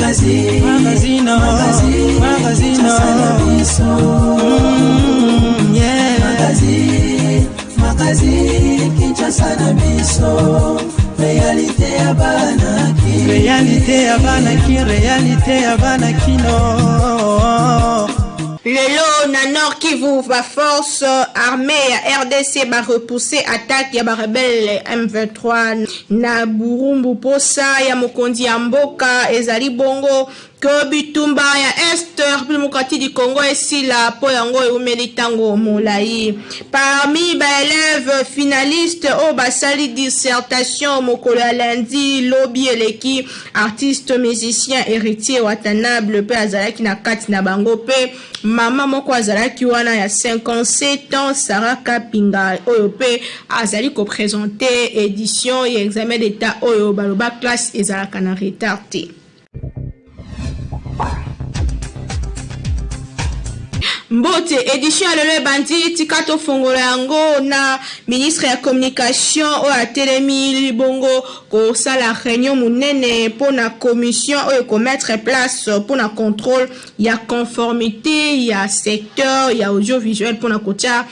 Magazine, magazine, magazine, yeah. Magazine, magazine, Kinshasa na biso. Réalité ya bana ki. Réalité ya bana ki, réalité ya bana kino. Lelo na Nord Kivu, ba force armée ya RDC ba repousser attaque ya ba rebelle M23 na Burumbu. Posa ya mokonzi ya mboka ezali bongo ke bitumba ya Est République démocratique du Congo esila, po yango eumeli ntango molai. Parmi ba élèves finalistes oyo basali dissertation mokolo ya lundi lobi eleki, artiste musicien Héritier Watanabe mpe azalaki na kati na bango, mpe mama moko azalaki wana ya 57 ans, Sarah Kapinga, oyo mpe azali koprésenter édition ya examen d'état oyo baloba classe ezalaka na retard te. Mbote, édition ya lelo ebandi. Tika tofongola yango na ministre ya communication oyo atelemi libongo kosala réunion monene mpona commission oyo ekomettre place mpona contrôle ya conformité ya secteur ya audiovisuel, mpona kotia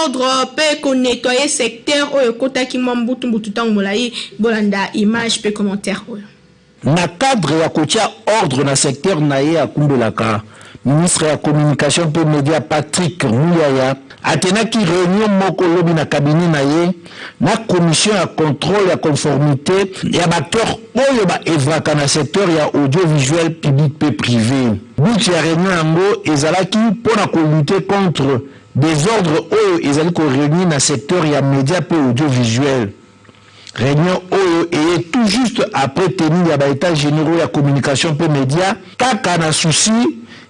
ordre mpe konettoyer secteur oyo ekotaki mwa mbutu-mbutu ntango molai. Bolanda image mpe commentaire oyo. Na cadre ya kotia ordre na secteur na ye akumbelaka, ministre ya communication mpe média Patrick Muyaya atenaki réunion moko lobi na cabinet na ye na commission ya contrôle ya conformité ya baacteur oyo baœuvraka na secteur ya audiovisuel public mpe privé. But ya réunion yango ezalaki mpona kolutter contre désordre oyo ezali korégner na secteur ya média mpe audiovisuel. Réunion oyo eye tout juste après tenue ya baétats généraux ya communication mpe média, kaka na souci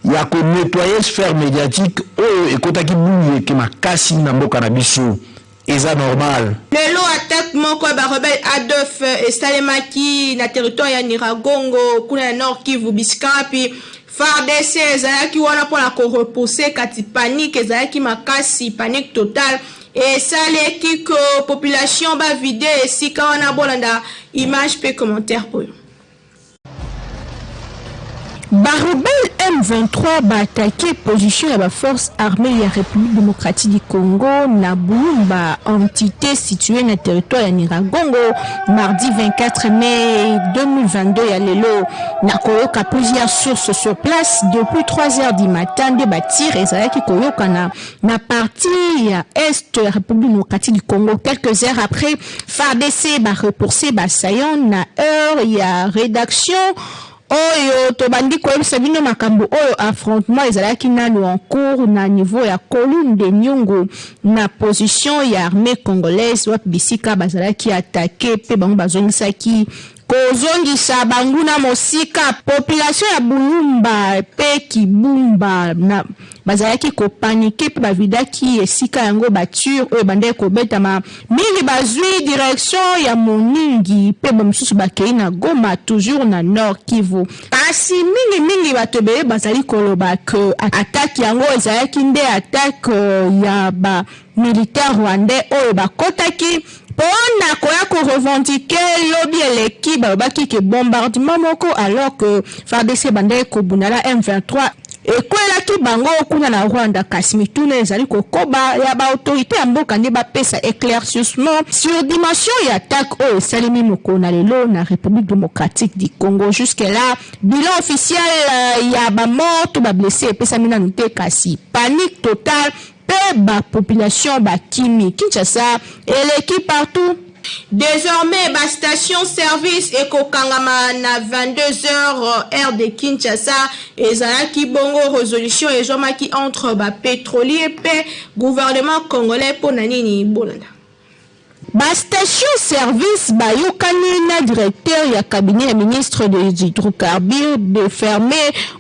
ya konettoyer sphère médiatique oyo ekotaki buluyeke makasi na mboka na biso. Eza normal. Lelo, attaque moko ya barebelle ADF esalemaki na territoire ya Nyiragongo, kuna na Nord Kivu, bisika wapi FARDC ezalaki wana mpona korepousser. Kati panique ezalaki makasi, panique totale esaleki ke population bavider esika wana. Bolanda image mpe commentaire oyo. Barebelle M23 baattaquer position ya baforce armée ya République démocratique du Congo na Bulumba, entité située na territoire ya Nyiragongo, mardi 24 mai 2022 ya lelo. Na koyoka plusieurs sources sur place, depuis 3 heures du matin nde batirs ezalaki koyokana na partie ya est ya République démocratique du Congo. Quelques heures après, FARDC barepousser baassaillants. Na heure ya rédaction oyo tobandi koyebisa bino makambo oyo, affrontement ezalaki nanu en cours na niveau ya Kolunde Nyungu, na position ya armée congolaise, wapi bisika bazalaki attaqué mpe bango bazongisaki kozongisa banguna mosika. Population ya Bulumba mpe Kibumba na bazalaki kopaniquer mpe bavidaki esika yango. Batirs oyo ebandaki kobetama mingi, bazwi direction ya Moningi mpe bamosusu bakei na Goma, toujours na Nord Kivu. Kasi mingimingi bato ebele bazali koloba ke attaque yango ezalaki nde attaque ya bamilitaire rwandais oyo bakotaki mpona koya korevendiquer. Lobi eleki balobaki ke bombardement moko, alors que FARDC ebandaki kobunda na M23, ekwelaki bango kuna na Rwanda. Kasi mituna ezali kokoba ya baautorité ya mboka nde bapesa éclaircissement sur dimension ya attaque oyo esalemi mokolo na lelo na République démocratique du Congo. Jusque là, bilan officiel ya bamort to bablessé epesami nanu te, kasi panique totale mpe bapopulation bakimi. Kinshasa eleki partout. Désormais, bastation service ekokangama na 22 heures, heure de Kinshasa. Ezalaki bongo résolution ezwamaki entre bapétrolier mpe gouvernement congolais. Mpo na nini? Bolanda. Bastation service bayokani na directeur ya cabinet ya ministre des hydrocarbures de fermer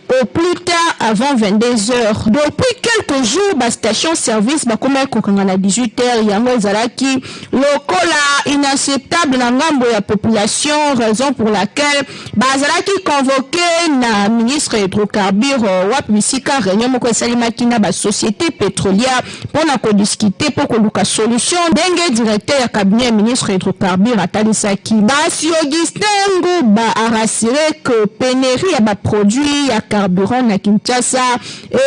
au plus tard avant 22 heures. Depuis quelques jours, bastation service bakomaki kokanga na 18 heures. Yango ezalaki lokola inacceptable na ngambo ya population, raison pour laquelle bazalaki convoqué na ministre hydrocarbure, wapi bisika réunion moko esalemaki na basociété pétrolière mpona kodiscuter mpo koluka solution, ndenge directeur ya cabinet ya ministre hydrocarbure atalisaki. Basi Augustin Nguba. korassurer que pénurie ya baproduit ya carburant na Kinshasa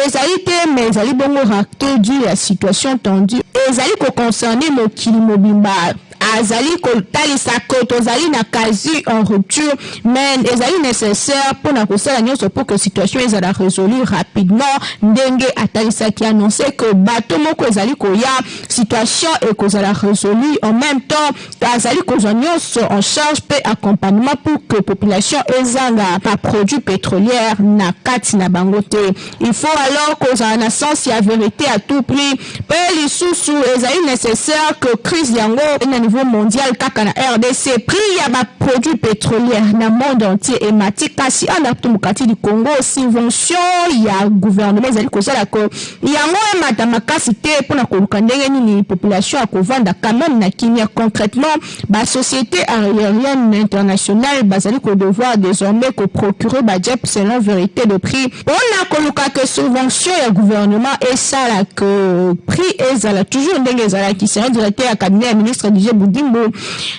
ezali te, mais ezali bongo rareté due ya situation tendue ezali koconcerner mokili mobimba. Azali kotalisa ke tozali na quasi en rupture, mais ezali nécessaire mpona kosala nyonso pour que situation ezala résolue rapidement. Ndenge atalisaki, annonce que bato moko ezali koya, situation ekozala résolue. En même temps, azali kozwa nyonso en charge mpe accompagnement pour que population ezanga baproduit pétrolière na kati na bango te. Il faut alors kozala na sens ya vérité à tout prix. Mpe lisusu, ezali nécessaire que crise yango na niveau mondial kaka na RDC, prix ya baproduit pétrolière na monde entier emati, kasi en Démocratique du Congo, subvention ya gouvernement ezali kosala ko yango emata makasi te, mpona koluka ndenge nini population akovanda quand même na kimia. Concrètement, basociété aérienne internationale bazali kodevoir désormais koprocurer bajet selon vérité de prix, mpona koluka ke subvention ya gouvernement esala ke prix ezala toujours ndenge ezalaki. Selon directeur ya cabinet ya ministre Didier Budimbu,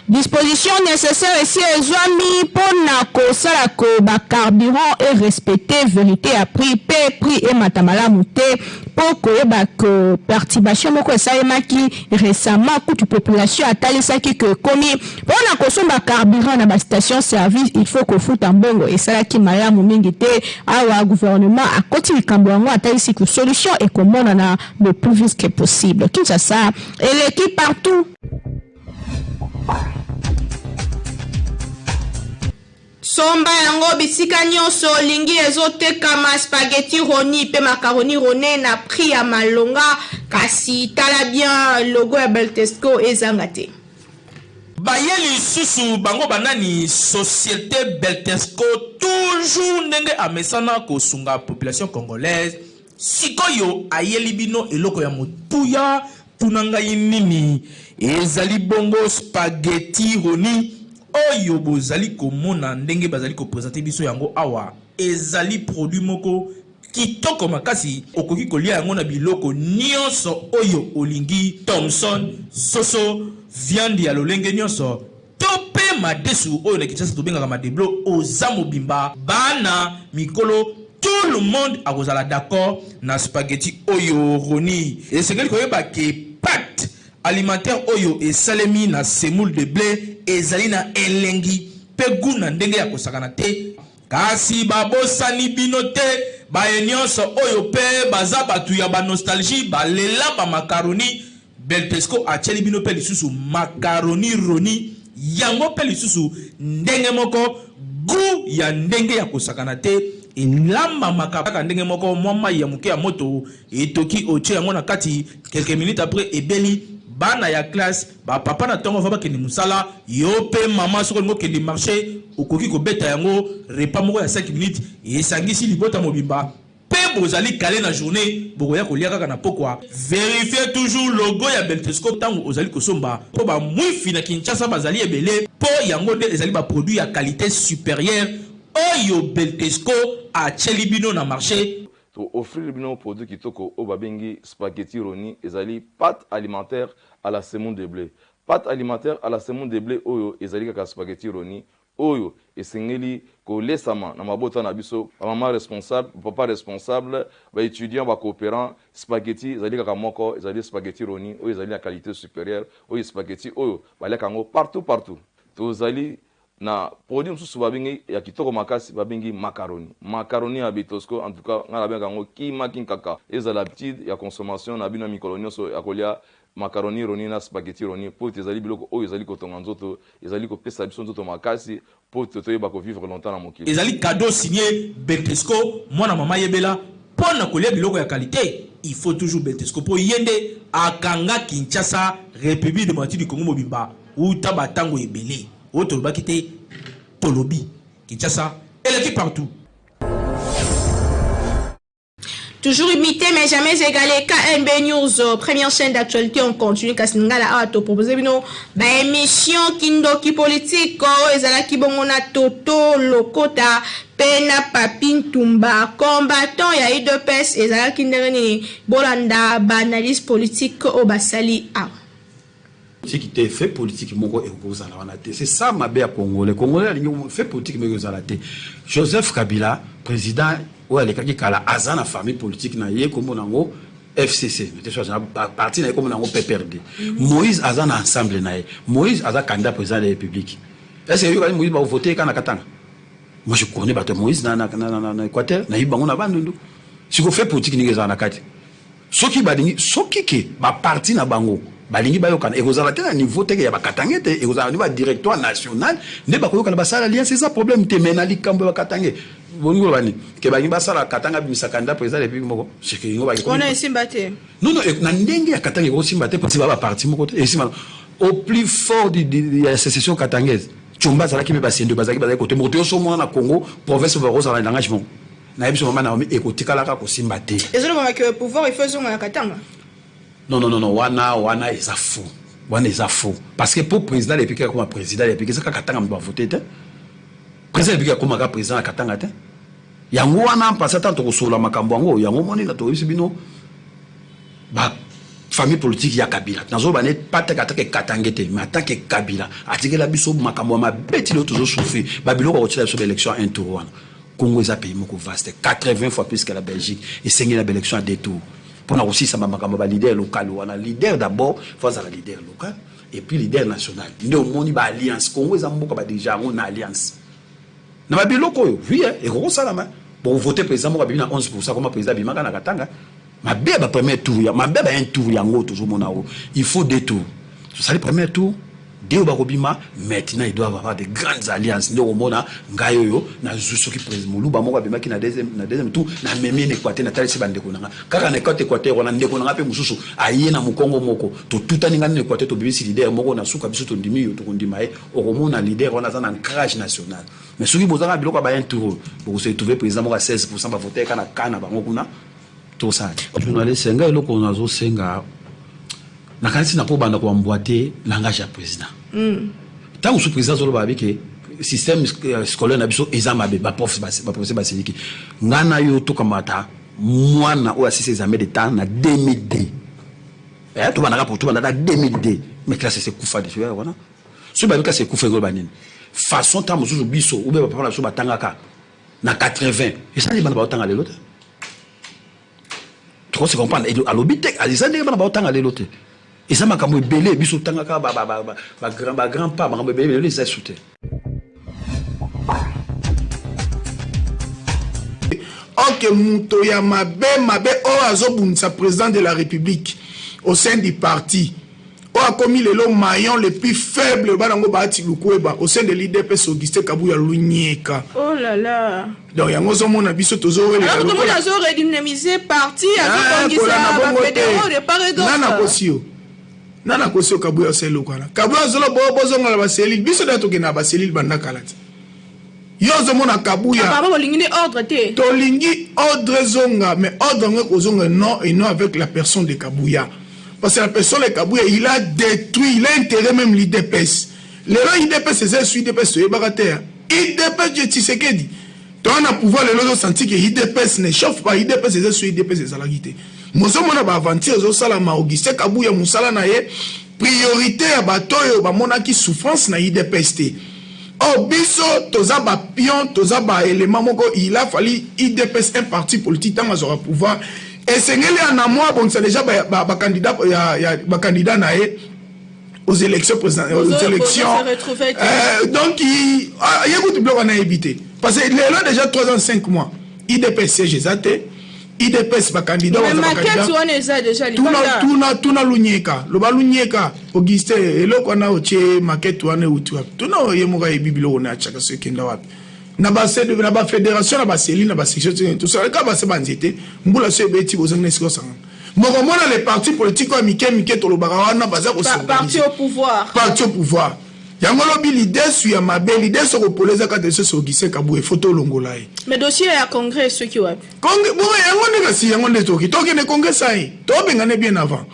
disposition nécessaire esi ezwami mpona kosala ke bacarburant erespecte vérité ya prix mpe prix emata malamu te, mpo koyeba ke perturbation moko esalemaki récemment. Kutu population atalisaki ke ekomi mpona kosomba carburant na bastation service, il faut kofuta mbongo. Esalaki malamu mingi te. Awa gouvernement akoti likambo yango, atalisi ke solution ekomonana le plus vite que possible. Kinshasa eleki partout. Somba yango bisika nyonso olingi. Ezotekama spaghetti Roni mpe macaroni Rone na prix ya malonga, kasi tala bien, logo ya Beltesco ezanga te. Baye lisusu bango banani? Société Beltesco, toujours ndenge amesana kosunga population congolaise. Sikoyo ayeli bino eloko ya motuya. Tuna ngai nini ezali bongo? Spaghetti Roni oyo bozali komona ndenge bazali koprésenter biso yango awa, ezali produit moko kitoko makasi. Okoki kolia yango na biloko nyonso oyo olingi: thomson, soso, viande ya lolenge nyonso, to mpe madesu oyo na Kinshasa tobengaka madeblo. Oza mobimba, bana, mikolo, tout le monde akozala d'accord na spaghetti oyo Roni. Esengeli koyeba ke pâte alimentaire oyo esalemi na semoule de blé ezali na elengi mpe goût na ndenge ya kosakana te. Kasi babosani bino te, baye nyonso oyo mpe baza bato ya banostalgie, balela bamakaroni. Beltesco atieli bino mpe lisusu makaroni Roni. Yango mpe lisusu ndenge moko, goût ya ndenge ya kosakana te. Elambamaka kaka ndenge moko: mwa mai ya moke ya moto etoki, otie yango na kati, quelques minutes après ebeli. Bana ya classe, bapapa na ntongo va bakende mosala, yo mpe mama soki olingi okende marché, okoki kobeta yango repas moko ya 5 minutes, esangisi libota mobimba mpe bozali kale na journée, bokoya kolia kaka na pokwa. Vérifie toujours logo ya Beltesco ntango ozali kosomba, mpo bamwifi na Kinshasa bazali ebele, mpo yango nde ezali baproduit ya qualité supérieure oyo Beltesco atieli bino na marché. Tooffrir bino produit kitoko oyo babengi spaghetti Roni. Ezali pâte alimentaire à la semoule de blé. Pâte alimentaire à la semoule de blé oyo ezali kaka spaghetti Roni oyo esengeli kolesama na mabota na biso, bamama responsable, papa responsable, baétudiant, bacoopérant. Spaghetti ezali kaka moko, ezali spaghetti Roni oyo ezali na qualité supérieure, oyo spaghetti oyo baliaka yango partout partout. Tozali na produit mosusu babengi ya kitoko makasi, babengi macaroni. Macaroni ya Beltesco, en tout cas ngai nabengaka yango kimaki nkaka. Ezala habitude ya consommation na bino ya mikolo nyonso ya kolia macaroni Roni na spaghetti Roni, mpo ete ezali biloko oyo ezali kotonga nzoto, ezali kopesa biso nzoto makasi, mpo ete toyeba kovivre longtemps na mokili. Ezali cadeau signé Beltesco. Mwana mama, yebela, mpo na kolia biloko ya qualité, il faut toujours Beltesco, mpo ye nde akanga Kinshasa, République Démocratique du Congo mobimba uta batango ebele. Oyo tolobaki te, tolobi Kinshasa eleki partout. Toujours imité mais jamais égalé. KNB News, première chaîne d'actualité en continu. Kasi ngala awa to proposer bino ba émission Kindoki Politique oyo ezalaki bongo na Toto Lokota mpe na Papi Ntumba, combattant ya UDPS. Ezalaki ndenge nini? Bolanda baanalyse politique oyo basali awa. Politique te, fait politique moko ekozala wana te. C'est ça mabe ya Congolais. Congolais alingi fait politique moko ekozala te. Joseph Kabila, président oyo alekaki kala, aza na famille politique na ye, kombo nango FCC. Te so aza parti na ye, kombo nango PPRD. Moïse aza na ensemble na ye. Moïse aza candidat président de la République. Est-ce que yoka Moïse ba voter kana Katanga? Moi je connais bato Moïse na Équateur, na yibango na Bandundu. Siko fait politique ningi ezala na kati. Soki balingi, soki ke baparti na bango balingi bayokana, ekozala te na niveau teke ya bakatange te, ekozala na niveau ya directoire national nde bakoyokana, basala alliance, eza problème te. Mais na likambo ya bakatange, bolingi koloba nini? Ke balingi basala Katanga abimisa candidat président de la République moko, soki yango wana esimba te. Non, non, na ndenge ya Katanga ekosimba te, parce que baparti moko te esimba. Au plus fort ya sécession katangaise, Tshomba azalaki mpe, basendo bazalaki kote moko te. Yo so omona na Congo province bakozala na langage moko nayebi so mama Naomi, ekotikalaka kosimba te. Ezolobaka ke pouvoir il faut ezonga na Katanga. Non, non, non, non, wana eza faux, wana eza faux, parce que pour président de la République akoma président de la République, eza kaka Katanga moto bavote te. Président de la République akomaka président ya Katanga te. Yango wana mpasi ata tokosolola makambo yango. Yango moni na toyebisi bino, ba famille politique ya Kabila, nazoloba ne pas te atake Katange te, mais atake Kabila atikela biso makambo ya mabe ti lelo tozosouffrir. Babiloko akotiela biso baélection un tour wana. Congo eza pays moko vaste, 80 fois plus que la Belgique. Esengeli na baélection ya deux tours mpona kosisama makambo ya baleader local wana. Leader d'abord faut azala leader local et puis leader national. Nde omoni baalliance. Congo eza mboka badirige yango na alliance na babiloko oyo. Oui, ekokosalama. Bovote président moko abimi na 11, koma président abimaka na Katanga. Mabe ya bapremier tour, ya mabe ya ba un tour, yango tozomona oyo. Il faut deux tours. Tosali premier tour, nde oyo bakobima. Maintenant il doit avoir de grandes alliances. Nde okomona ngai oyo nazwi, soki président Moluba moko abimaki na deuxième tour, namemi na Équateur, natalisi bandeko na nga kaka na Équateur wana. Ndeko na nga mpe mosusu aye na mokongo moko, totutani ngai na Équateur, tobimisi leader moko na suka. Biso tondimi yo, tokondima ye. Okomona leader wana aza na ancrage national. Mais soki bozanga biloko ya ba un tour, bokose retrouver président moko ya 16, bavote kaka na ka na bango kuna. Tosala journaliste ngai eloko nazosenga, nakanisi na kobanda koemboîter langage ya président. Ntango mosusu président azoloba abi ke système scolaire na biso eza mabe, baprof, baprofesseur basiliki. Ngai na yo tokamata mwana oyo asisi examen d'état na 2002. Tobandaka po tobandaka 2002, mais classe ese ekufa deja wana. Soki babi classe ekufa, ekoloba nini? Façon ntango mosusu biso ube bapapa na biso batangaka na 80, esali bana baotanga lelo te. Tokose comprendre, alobi te eza ndenge bana baotanga lelo te. Eza makambo ebele biso otangaka bagrand pas, makambo ebele lelo eza esu te. Ok, moto ya mabe mabe oyo azobundisa président de la République au sein du parti, oyo akomi lelo maillon le plus faible, bana yango baati Lukweba au sein de l'UDPS, Augustin Kabuya Lunyeka. Oh là là. Donc yango ozomona biso tozowelela. Tomoni azoredynamiser parti, azobongisa bafédéraux de part et d'autre. Nana kosi yo, nana kosi yo. Kabuya osala eloko wana. Kabuya azolo bozonga na baselile. Biso nde tokende na baselile banda kala te. Yo ozomona Kabuya. Apparemment bolingi nde ordre te. Tolingi ordre ezonga, mais ordre yango ekozonga non et non avec la personne de Kabuya, parce que la personne de Kabuya, il a détruit, il a intérêt même l'UDPS. Lelo UDPS eza esu UDPS toyebaka te. UDPS de Tshisekedi toza na pouvoir lelo, ozosentir ke UDPS ne chauffe pas. UDPS eza esu UDPS ezalaki te. Mozomona baaventure ezosalama. Augustin Kabuya, mosala na ye, priorité ya bato oyo bamonaki souffrance na UDPS te. Or biso toza bapion, toza baélément moko. Il a fallu UDPS, un parti politique, ntango azwaka pouvoir, esengeli ya na mwa abongisa déjà bacandidat bacandidat na ye aux élections présidentielles, aux élections. Donc ye kutu biloko wana yebi te, parce que lelo déjà 3 ans 5 mois, UDPS siège eza te. UDPS bacandidat. Tuna, tuna Lunyeka, loba Lunyeka Augustin, eloko wana otie maquette wana euti wapi? Tuna ye moko ayebi biloko na atiaka so ekenda wapi na bafédération, na baseli, na basection. Tosalaka base banzete, mbula so ebeti, bozangi na esika osangana. Mokomona les partis politiques oyo mike mike tolobaka wana baza parti au pouvoir. Parti au pouvoir yango lobi lidesu ya mabe, lidesu okopola eza kaka lisusu Augustin Kabuya, faut tolongola ye. Mais dossier ya congrès soki wapi? Bongo yango nde kasi yango nde toki tokende congrès sai tobengane bien avant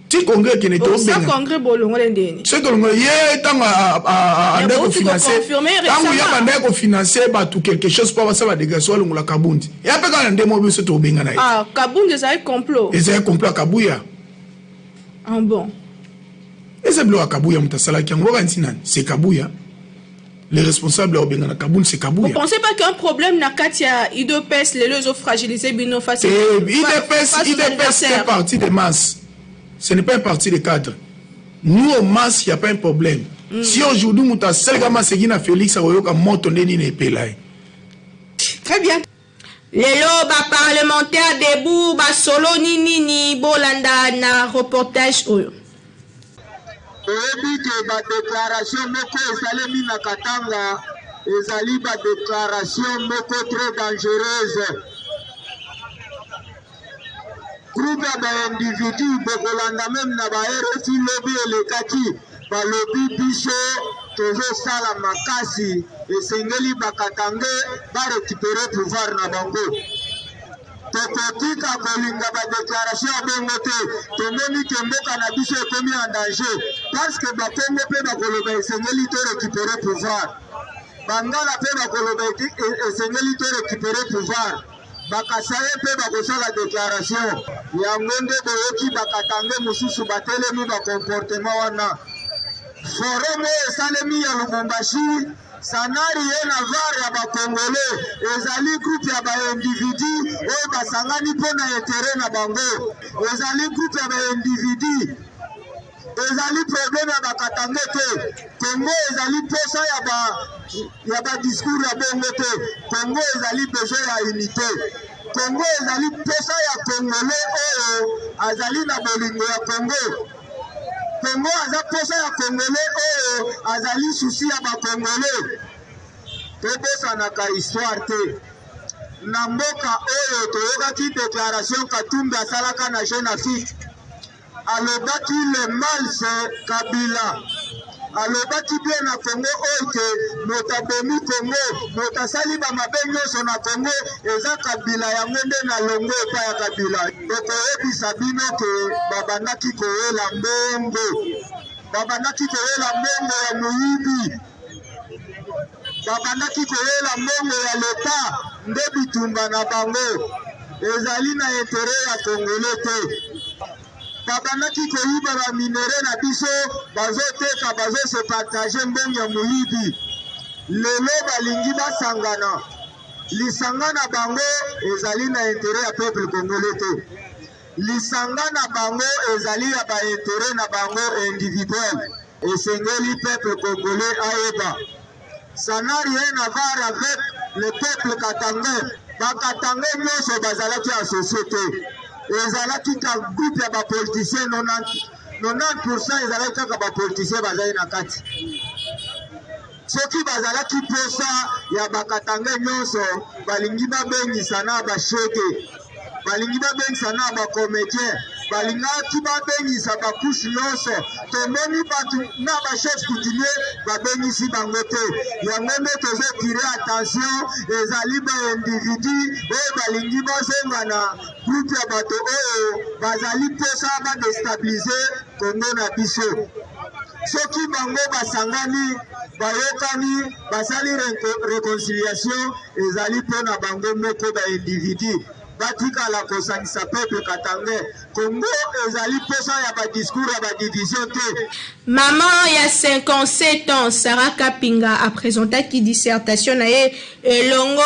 ti congrès ekende. Tobenga congrès, bolongole ndeni? Soki tolongola ye, ntango andaki kofinancer, ntango ye bandaki kofinancer bato quelque chose mpo basala badégation, alongola Kabundi ya mpe kaka na nde mo biso tobengana ye. Kabundi ezali complot. Ezali complot ya Kabuya. Ah bon. Eza biloko ya Kabuya moto asalaki yango. Bokanisi nani? C'est Kabuya. Le responsable ya kobengana Kabund, c'est Kabuya. Vous pensez pas qu'un problème na kati ya UDPS lelo ezo fragiliser bino face Eh, UDPS, face aux UDPS, c'est un adversaires? parti de masse. Ce n'est pas un parti de cadre. Nous, au masse, il n'y a pas un problème. Si aujourd'hui, moto asalaka maseki na Félix, akoyoka moto nde nini epela ye. Très bien. Lelo ba parlementaire debout basoloni nini? Bolanda na reportage oyo. Toyebi ke ba declaration moko esalemi na Katanga ezali ba declaration moko trop dangereuse. Groupe ya ba individu bokolanda meme na ba RFI lobi elekaki, balobi biso tozosala makasi, esengeli ba Katangais ba recuperer pouvoir na bango. Tokotika kolinga ba declaration ya bongo te. Tomoni ke mboka na biso ekomi en danger parce que bakongo mpe bakoloba esengeli to recuperer pouvoir, bangala mpe bakoloba esengeli to recuperer pouvoir, bakasaye mpe bakosala declaration yango. Nde boyoki bakatange mosusu batelemi ba comportement wana. Forum oyo esalemi ya Lubumbashi, ça n'a rien à voir ya bakongole. Ezali groupe ya baindividu oyo basangani mpo na intérêt na bango. Ezali groupe ya baindividu, ezali problème ya bakatange te. Kongo ezali posa ya badiscours ya bongo te. Kongo ezali besoin ya unité. Kongo ezali posa ya Congolais oyo azali na bolingo ya Kongo. Kongo aza posa ya Congolais oyo azali souci ya bakongolais. Tobosanaka histoire te. Na mboka oyo toyokaki déclaration Katumbi asalaka na Jeune Afrique, alobaki le mal, c'est Kabila. Alobaki bien na Kongo oyo ke moto abomi Kongo, moto asali bamabe nyonso na Kongo eza Kabila. Yango nde na longo epai ya Kabila. Tokoyebisa bino ke babandaki kowela mbongo, babandaki kowela mbongo ya moyibi, babandaki kowela mbongo ya leta. Nde bitumba na bango ezali na intérêt ya Congolais te. Babandaki koyiba baminerais na biso, bazoteka, bazose partager mbongo ya moyibi. Lelo balingi basangana. Lisanga na bango ezali na intérêt ya peuple congolais te. Lisanga na bango ezali ya baintérêt na bango individuel. Esengeli peuple congolais ayeba, ça n'a rien à voir avec le peuple katangais. Bakatangais nyonso bazalaki associé te. Ezalaki ka groupe ya bapoliticien. 90 ezalaki kaka bapoliticien bazali na kati. Soki bazalaki posa ya bakatangais nyonso, balingi babengisa na basheke, balingi babengisa na bacomédien, balingaki babengisa bacouches nyonso. Tomoni bato na bachef coutumier, babengisi bango te. Yango nde tozotire attention. Ezali baindividu oyo balingi bazonga na groupe ya bato oyo bazali mposa badéstabiliser Kongo na biso. Soki bango basangani, bayokani, basali réconciliation, ezali mpona bango moko baindividu. Batikala kosangisa peuple katangais. Kongo ezali mposa ya badiscours ya badivision te. Maman ya 57 ans, Sarah Kapinga, apresentaki dissertation na ye elongo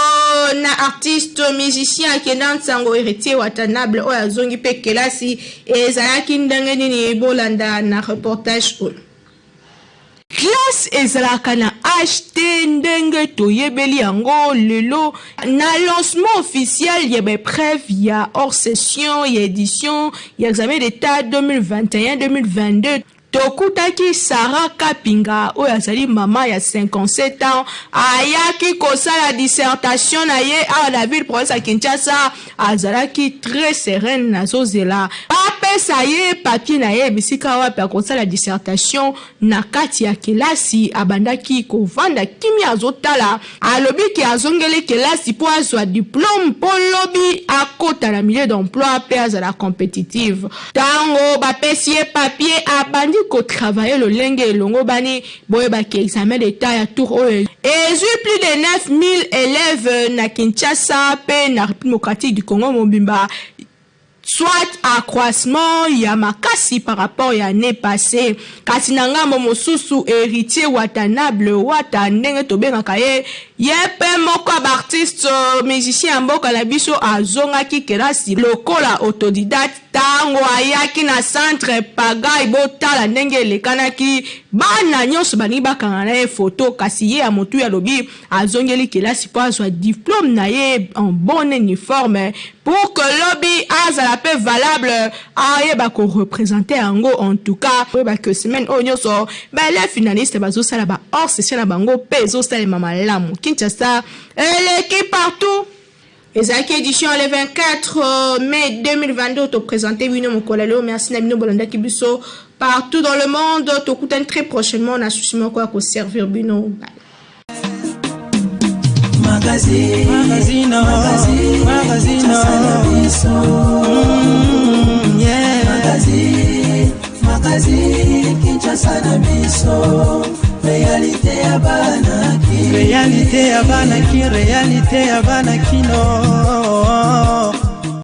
na artiste musicien akenda nsango Héritier Watanabe oyo azongi mpe kelasi. Ezalaki ndenge nini? Bolanda na reportage oyo. Classe ezalaka na ht ndenge toyebeli yango lelo. Na lancement officiel ya baépreuve ya hors session ya édition ya examen d'état 2021-2022, tokutaki Sara Kapinga oyo azali mama ya 57 ans, ayaki kosala dissertation na ye awa na ville province ya Kinshasa. Azalaki très sereine, azozela bapesa ye papier na ye bisika wapi akosala dissertation. Na kati ya kelasi abandaki kovanda kimia, azotala. Alobi ke azongeli kelasi mpo azwa diplôme, mpo lobi akota na milieu d'emploi mpe azala compétitive. Ntango bapesi ye papier, abandi kotravailler lolenge elongo bani. Boyebaki examen d'état ya tour oyo ezwi plus de 9000 élèves na Kinshasa mpe na République démocratique du Congo mobimba. soit accroissement ya makasi par rapport ya année passée. Kasi na ngambo mosusu, Héritier Watanabe, Wata ndenge tobengaka ye, ye mpe moko ya baartiste musicien ya mboka na biso, azongaki kelasi lokola autodidacte ntango ayaki na centre Pagai. Botala ndenge elekanaki, bana nyonso balingi bakanga na ye foto, kasi ye ya motu alobi azongeli kelasi mpo azwa diplôme na ye en bonne uniforme pour que lobi azala mpe valable, ayeba koreprésenter yango. En tout cas, oyeba ke semaine oyo nyonso baélève finaliste bazosala ba hors session na bango mpe ezosalema malamu. Kinshasa eleki partout. Ezalaki édition le 24 mai 2022 toprésente bino mokolo lelo. Merci na bino bolandaki biso partout dans le monde. Tokutani très prochainement na susi moko ya koservir bino. Magazine, magazine, magazine, yeah. Magazine, magazine, Kinshasa na biso, réalité ya bana. Réalité ya bana Kin, réalité ya bana Kino.